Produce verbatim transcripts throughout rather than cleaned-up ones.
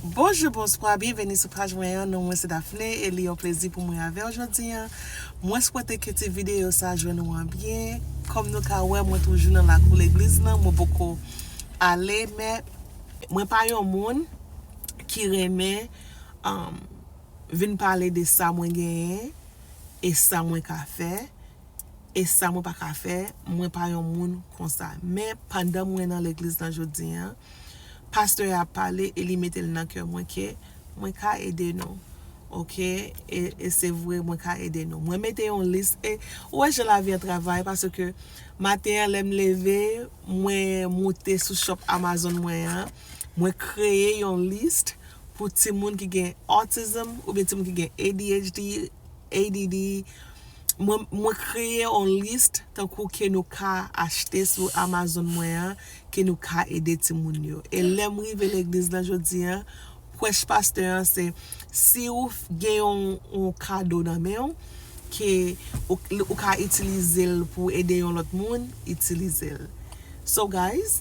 Bonjou, bonswa, byenveni sou paj mwen an. Non mwen se Daphné e li yon plezi pou mwen avè w jodi an. Mwen swete ke ti videyo sa jwenn ou an byen. Kòm nou ka wè, mwen toujou nan lakou legliz lan, mwen poko ale, men mwen pa yon moun ki renmen um, vin pale de sa mwen genyen e sa mwen ka fè e sa mwen pa ka fè. Mwen pa yon moun konsa. Men pandan mwen nan legliz lan jodi an, pastè a ap pale e li mete l nan kè mwen ke mwen ka ede nou. Oke? E, e se vre, mwen ka ede nou. Mwen mete yon lis, e ou wè jan lavi an travay, paske maten an, lè m leve, mwen moute sou shop Amazon mwen an, mwen kreye yon lis pou timoun ki gen autism oubyen timoun ki gen A D H D, A D D. Mwen, mwen kreye yon lis tankou ke nou ka achte sou Amazon mwen an, ke nou ka ede timoun yo. E lè m rive legliz lan jodi an, prèch pastè an se, si ou f- gen yon, yon kado nan men w, ke ou, ou ka itilize l pou ede yon lòt moun, itilize l. So guys,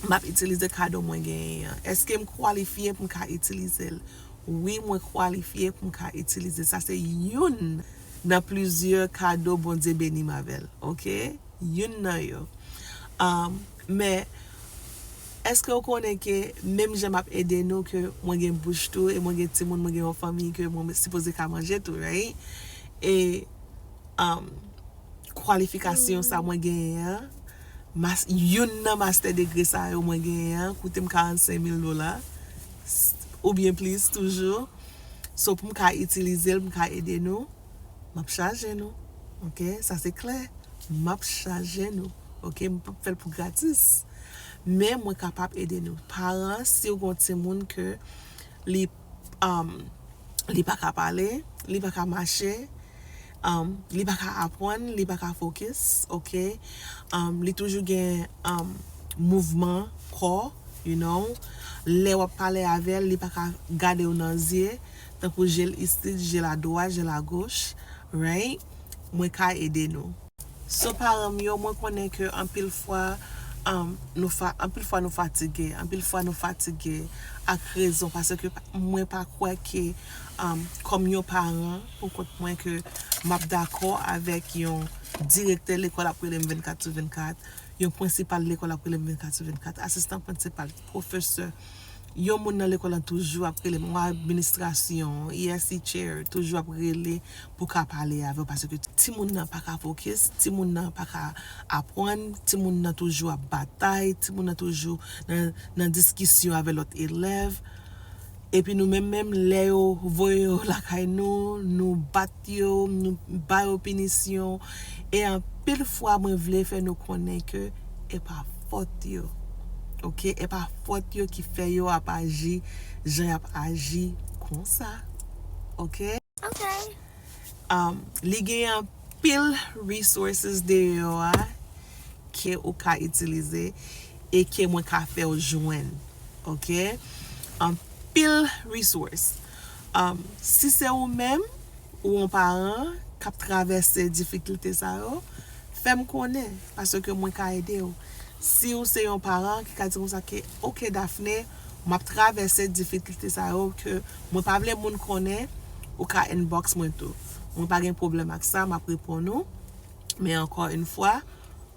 m ap itilize kado mwen genyen an. Èske m kwalifye pou m ka itilize l? Wi, mwen kwalifye pou m ka itilize l. Sa se youn nan plizyè kado Bondye beni m avè l, oke? Youn nan yo. Um, men, èske w konnen ke menm jan m ap ede nou, ke mwen gen bouch tou, e mwen gen timoun, mwen gen yon fanmi ke mwen sipoze ka manje tou, right? E um, kwalifikasyon sa mwen genyen an, mas- youn nan mastè degre sa yo mwen genyen an, koute m karannsenk mil dola, s- oubyen plis toujou. So, pou m ka itilize l, pou m ka ede nou, m ap chaje nou. Oke? Sa se klè. M ap chaje nou. Oke? M p ap fè l pou gratis. Men mwen kapab ede nou. Paran, si w gen yon timoun ke li, um, li pa ka pale, li pa ka mache, um, li pa ka aprann, li pa ka fokis, oke? Um, li toujou gen um, mouvman kò, you know. Lè w ap pale avè l, li pa ka gade w nan zye, tankou je l isit, je l adwat, je l agoch, right? Mwen ka ede nou. So, paran m yo, mwen konnen ke anpil fwa, um, nou fa- anpil fwa nou fatige, anpil fwa nou fatige ak rezon, paske pa- mwen pa kwè ke um, kòm yon paran, pou kont mwen ke m ap dakò avèk yon direktè lekòl ap rele m vennkat sou vennkat, yon prensipal lekòl ap rele m vennkat sou vennkat, asistan prensipal, pwofesè, yon moun nan lekòl lan toujou ap rele m, yon administrasyon, E S E chair, toujou ap rele pou ka pale avè w, paske timoun nan pa ka fokis, timoun nan pa ka aprann, timoun nan toujou ap batay, timoun nan toujou nan, nan diskisyon avè lòt elèv. Epi nou menm menm, lè yo voye yo lakay nou, nou bat yo, nou ba yo pinisyon. E anpil fwa, mwen vle fè nou konnen ke e pa fòt yo. Oke? E pa fòt yo ki fè yo ap aji jan y ap aji konsa. Oke? Okay. Um, li gen anpil resources deyò a ke ou ka itilize e ke mwen ka fè w jwenn. Oke? Anpil resource. Um, si se ou menm ou yon paran k ap travèse difikilte sa yo, fè m konnen, paske mwen ka ede w. Si ou se yon paran ki ka di konsa ke, "Oke, Daphné, m ap travèse difikilte sa yo ke mwen pa vle moun konnen," ou ka inbox mwen tou. Mwen pa gen pwoblèm ak sa, m ap reponn ou. Men ankò yon fwa,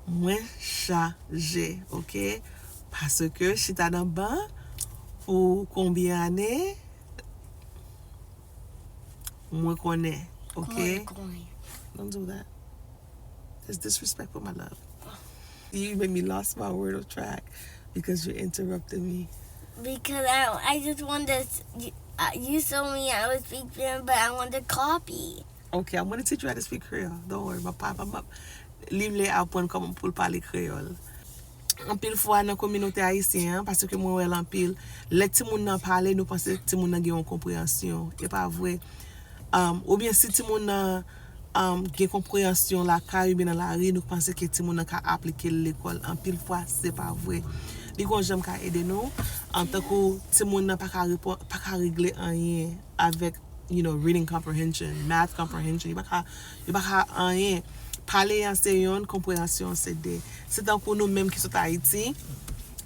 mwen chaje, oke? Paske chita nan ban pou konbyen ane, mwen konnen, oke? Kwen, kwen. Don't do that. It's disrespectful, my love. You made me lost my word of track because you interrupted me. Because I, I just wanted to, you, uh, you told me I was speaking, but I wanted to copy. Okay, I'm gonna teach you how to speak Creole. Don't worry, my papa, my, li vle aprann kòman pou l pale kreyòl. Anpil fwa nan kominote ayisyen an, paske mwen wè l anpil, lè timoun nan pale, nou panse timoun nan gen yon konpreyansyon. E pa vre. Um, oubyen si timoun nan um, gen konpreyansyon lakay oubyen nan lari, nou panse ke timoun nan ka aplike l lekòl. Anpil fwa, se pa vre. Li gon jan m ka ede nou. Um, tankou timoun nan pa ka repo- pa ka regle anyen avèk, you know, reading comprehension, math comprehension. Yo pa ka, yo pa ka anyen. Pale an se yonn, konpreyansyon an se de. Se tankou nou menm ki sot Ayiti,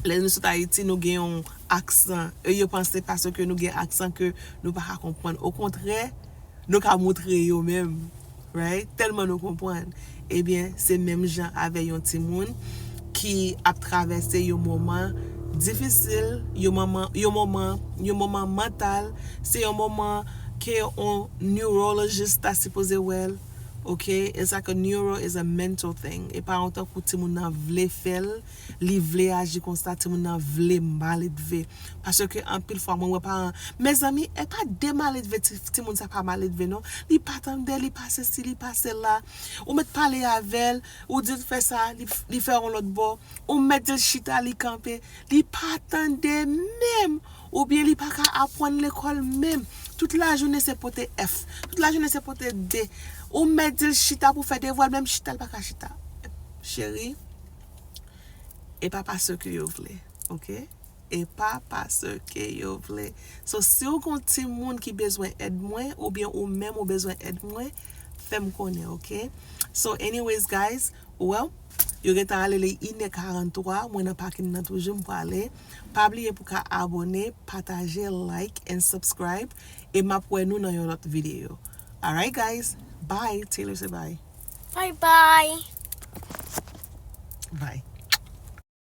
Lè nou sot Ayiti, nou gen yon aksan. E yo panse paske nou gen aksan ke nou pa ka konprann. Okontrè, nou ka moutre yo menm. Right? Tèlman nou konprann. Ebyen, se menm jan avè yon timoun ki ap travèse yon moman difisil, yon moman, yon moman, yon moman mantal, se yon moman ke yon neurologist ta sipoze wè l. Ok? E sa ke neuro is a mental thing. E pa yon tankou timoun nan vle fè l, li vle aji konsa, timoun nan vle maledve. Paske anpil fwa, mwen wè paran, mezanmi, e pa de maledve, ti, timoun sa pa maledve, non. Li pa tande, li pa sesi, li pa sela. Ou mèt pale avè l, ou di l fè sa, li, li fè yon lòt bò. Ou mèt di l chita, li kanpe. Li pa tande menm. Oubyen li pa ka aprann lekòl menm. Tout lajounen se pote F. Tout lajounen se pote D. Ou mèt di l chita pou fè devwa l, menm chita, l pa ka chita. Cheri, e pa paske yo vle, ok? E pa paske yo vle. So, si w gon timoun ki bezwen èd mwen, oubyen ou menm ou bezwen èd mwen, fè m konnen, ok? So, anyways, guys, well, yo gentan ale, li inè karantwa, mwen nan pakin nan toujou, m prale. Pa bliye pou ka abòne, pataje, like and subscribe, e m ap wè nou nan yon lòt videyo. Alright, guys, bye. Taylor, say bye. Bye bye. Bye.